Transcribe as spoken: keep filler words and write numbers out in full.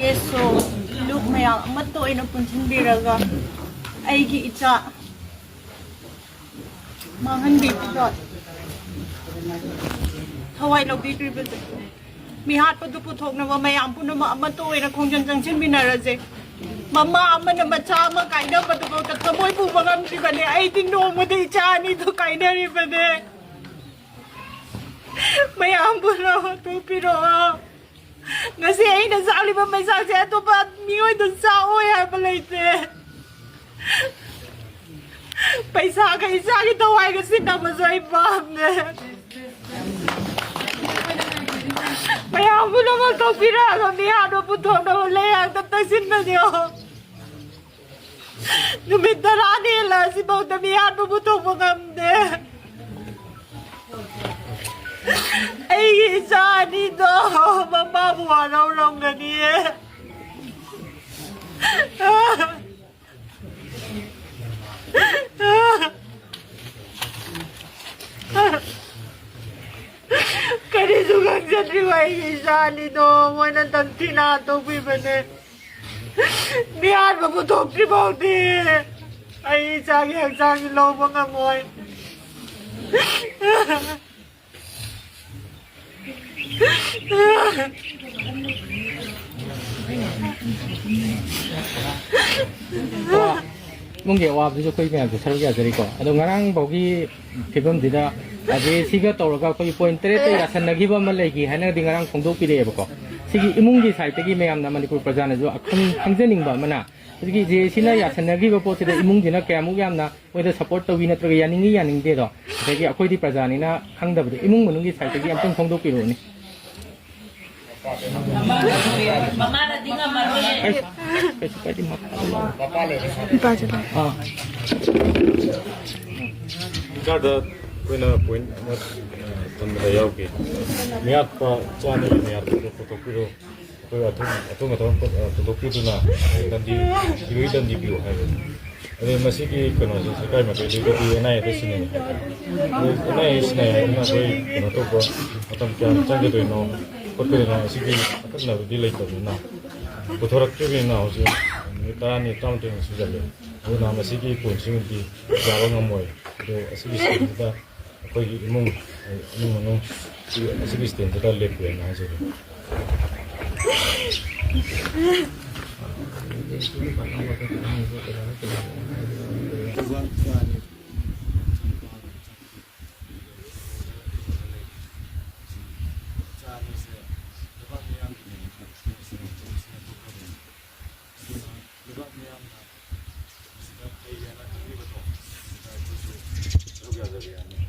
ꯑꯦꯁꯣ, ꯂꯨꯞ ꯃꯌꯥꯝ ꯑꯃꯠꯇ ꯑꯣꯏꯅ ꯄꯨꯟꯁꯤꯟꯕꯤꯔꯒ ꯑꯩꯒꯤ ꯏꯆꯥ ꯃꯥꯡꯍꯟꯕꯤꯕꯗꯣ ꯊꯋꯥꯏ ꯂꯧꯕꯤꯈ꯭ꯔꯤꯕꯁꯦ, ꯃꯤꯍꯥꯠꯄꯗꯨ ꯄꯨꯊꯣꯛꯅꯕ ꯃꯌꯥꯝ ꯄꯨꯝꯅꯃꯛ ꯑꯃꯠꯇ ꯑꯣꯏꯅ ꯈꯣꯡꯖꯪ ꯆꯪꯁꯤꯟꯃꯤꯟꯅꯔꯁꯦ꯫ ꯃꯃꯥ ꯑꯃꯅ ꯃꯆꯥ ꯑꯃ ꯀꯥꯏꯅꯕꯗꯨꯐꯥꯎꯗ ꯊꯃꯣꯏ ꯄꯨꯕ ꯉꯝꯗ꯭ꯔꯤꯕꯅꯦ꯫ ꯑꯩꯗꯤ ꯅꯣꯡꯃꯗ ꯏꯆꯥ ꯑꯅꯤꯗꯣ ꯀꯥꯏꯅꯔꯤꯕꯅꯦ꯫ ꯃꯌꯥꯝ ꯄꯨꯝꯅꯃꯛ ꯊꯣꯛꯄꯤꯔꯛꯑꯣ꯫ ꯉꯁꯤ ꯑꯩꯅ ꯆꯥꯛꯂꯤꯕ ꯃꯩꯁꯥꯁꯦ ꯑꯇꯣꯞꯄ ꯃꯤꯑꯣꯏꯗ ꯆꯥꯛꯑꯣꯏ ꯍꯥꯏꯕ ꯂꯩꯇꯦ꯫ ꯄꯩꯁꯥꯒ ꯏꯆꯥꯒꯤ ꯊꯋꯥꯏꯒ ꯁꯤꯟꯅꯕꯁꯨ ꯑꯩ ꯄꯥꯝꯗꯦ꯫ ꯃꯌꯥꯝ ꯄꯨꯝꯅꯃꯛ ꯊꯣꯛꯄꯤꯔꯛꯑꯒ ꯃꯤꯍꯥꯠꯄ ꯄꯨꯊꯣꯛꯅꯕ ꯂꯩꯔꯥꯡꯗ ꯇꯩꯁꯤꯟꯕꯅꯦ꯫ ꯅꯨꯃꯤꯠ ꯇꯔꯥꯅꯤ ꯍꯦꯜꯂꯛꯑꯁꯤꯐꯥꯎꯗ ꯃꯤꯍꯥꯠꯄ ꯄꯨꯊꯣꯛꯄ ꯉꯝꯗꯦ꯫ ꯑꯩꯒꯤ ꯏꯆꯥ ꯑꯅꯤꯗꯣ ꯃꯃꯥꯕꯨ ꯋꯥꯔꯧꯔꯝꯒꯅꯤꯌꯦ꯫ ꯀꯔꯤꯁꯨ ꯈꯪꯖꯗ꯭ꯔꯤꯕ ꯑꯩꯒꯤ ꯏꯆꯥ ꯑꯅꯤꯗꯣ ꯃꯣꯏꯅ ꯇꯝꯊꯤꯅ ꯍꯥꯠꯇꯣꯛꯄꯤꯕꯅꯦ꯫ ꯃꯤꯍꯥꯠꯄ ꯄꯨꯊꯣꯛꯇ꯭ꯔꯤ ꯐꯥꯎꯗꯤ ꯑꯩ ꯏꯆꯥꯒꯤ ꯍꯛꯆꯥꯡꯁꯤ ꯂꯧꯕ ꯉꯝꯃꯣꯏ꯫ ꯏꯃꯨꯡꯒꯤ ꯑꯋꯥꯕꯗꯨꯁꯨ ꯑꯩꯈꯣꯏ ꯃꯌꯥꯝꯁꯨ ꯁꯔꯨꯛ ꯌꯥꯖꯔꯤꯀꯣ꯫ ꯑꯗꯣ ꯉꯔꯥꯡ ꯐꯥꯎꯒꯤ ꯐꯤꯕꯝꯁꯤꯗ ꯑꯗꯩ ꯁꯤꯒ ꯇꯧꯔꯒ ꯑꯩꯈꯣꯏꯒꯤ ꯄꯣꯏꯟ ꯇꯔꯦꯠꯇ ꯌꯥꯁꯟꯅꯈꯤꯕ ꯑꯃ ꯂꯩꯈꯤ ꯍꯥꯏꯅꯗꯤ ꯉꯔꯥꯡ ꯐꯣꯡꯗꯣꯛꯄꯤꯔꯛꯑꯦꯕꯀꯣ꯫ ꯁꯤꯒꯤ ꯏꯃꯨꯡꯒꯤ ꯁꯥꯏꯠꯇꯒꯤ ꯃꯌꯥꯝꯅ ꯃꯅꯤꯄꯨꯔ ꯄ꯭ꯔꯖꯥꯅꯁꯨ ꯑꯈꯪ ꯈꯪꯖꯅꯤꯡꯕ ꯑꯃꯅ, ꯍꯧꯖꯤꯛꯀꯤ ꯖꯦ ꯁꯤꯅ ꯌꯥꯁꯟꯅꯈꯤꯕ ꯄꯣꯠꯁꯤꯗ ꯏꯃꯨꯡꯁꯤꯅ ꯀꯌꯥꯃꯨꯛ ꯌꯥꯝꯅ ꯃꯣꯏꯗ ꯁꯞꯄꯣꯔꯠ ꯇꯧꯏ ꯅꯠꯇ꯭ꯔꯒ ꯌꯥꯅꯤꯡꯉꯤ ꯌꯥꯅꯤꯡꯗꯦꯗꯣ, ꯑꯗꯒꯤ ꯑꯩꯈꯣꯏꯗꯤ ꯄ꯭ꯔꯖꯥꯅꯤꯅ ꯈꯪꯗꯕꯗꯣ ꯏꯃꯨꯡ ꯃꯅꯨꯡꯒꯤ ꯁꯥꯏꯠꯇꯒꯤ ꯑꯝꯇꯪ ꯐꯣꯡꯗꯣꯛꯄꯤꯔꯛꯎꯅꯦ꯫ ꯃꯃꯥꯅꯗꯤ ꯉꯝꯃꯔꯣꯏꯌꯦ꯫ ꯀꯩꯁꯨ ꯀꯥꯏꯗꯦ, ꯃꯄꯥ ꯂꯥꯛꯑꯣ꯫ ꯅꯨꯄꯥꯁꯦ ꯂꯥꯛꯑꯦ꯫ ꯑꯥ꯫ ꯁꯔꯀꯥꯔꯗ ꯑꯩꯈꯣꯏꯅ ꯄꯣꯏꯟ ꯑꯃ ꯊꯝꯕꯗ ꯌꯥꯎꯈꯤ꯫ ꯃꯤꯌꯥꯠꯄ ꯆꯥꯅꯕ ꯃꯤꯌꯥꯠꯄꯗꯣ ꯄꯨꯊꯣꯛꯄꯤꯔꯣ꯫ ꯑꯩꯈꯣꯏ ꯑꯊꯨꯝ ꯑꯊꯨꯝ ꯑꯊꯨꯝ ꯄꯨꯊꯣꯛꯄꯤꯗꯨꯅ ꯗꯟꯗꯤ ꯄꯤꯕꯒꯤ ꯗꯟꯗꯤ ꯄꯤꯌꯨ ꯍꯥꯏꯕꯅꯤ꯫ ꯑꯗꯩ ꯃꯁꯤꯒꯤ ꯀꯩꯅꯣꯁꯦ ꯁꯔꯀꯥꯔ ꯃꯥꯏꯀꯩꯗꯒꯤꯗꯤ ꯑꯦꯟ ꯑꯥꯏ ꯑꯦꯗ ꯁꯤꯟꯅꯩ ꯍꯥꯏꯇꯥꯔꯦ꯫ ꯑꯗꯨ ꯑꯦꯟ ꯑꯥꯏ ꯑꯦ ꯁꯤꯟꯅꯩ ꯍꯥꯏꯗꯨꯅ ꯑꯩꯈꯣꯏ ꯀꯩꯅꯣ ꯇꯧꯕ ꯃꯇꯝ ꯀꯌꯥꯝ ꯆꯪꯒꯗꯣꯏꯅꯣ ꯈꯣꯠꯀꯗꯣꯏꯅꯣ ꯁꯤꯒꯤ ꯑꯀꯛꯅꯕꯗꯤ ꯂꯩꯇꯕꯅꯤꯅ ꯄꯨꯊꯣꯔꯛꯇ꯭ꯔꯤꯕꯅꯤꯅ ꯍꯧꯖꯤꯛ ꯅꯨꯃꯤꯠ ꯇꯔꯥꯅꯤ, ꯇꯔꯥꯃꯥꯊꯣꯏꯃꯨꯛ ꯁꯨꯖꯜꯂꯦ꯫ ꯑꯗꯨꯅ ꯃꯁꯤꯒꯤ ꯄꯣꯠꯁꯤꯃꯗꯤ ꯌꯥꯕ ꯉꯝꯃꯣꯏ꯫ ꯑꯗꯣ ꯑꯁꯤꯒꯤ ꯁ꯭ꯀꯤꯝꯁꯤꯗ ꯑꯩꯈꯣꯏꯒꯤ ꯏꯃꯨꯡ, ꯏꯃꯨꯡ ꯃꯅꯨꯡ ꯑꯁꯤꯒꯤ ꯁ꯭ꯀꯤꯝꯁꯤꯗ ꯂꯦꯞꯄꯦꯅ ꯍꯥꯏꯖꯒꯦ꯫ ꯂꯩꯕꯥꯛ ꯃꯤꯌꯥꯝꯅ ꯃꯁꯤꯗ ꯐꯩ ꯍꯥꯏꯅ ꯈꯟꯕꯤꯕꯗꯣ, ꯃꯁꯤꯗ ꯑꯩꯈꯣꯏꯁꯨ ꯁꯔꯨꯛ ꯌꯥꯖꯕ ꯌꯥꯅꯤ꯫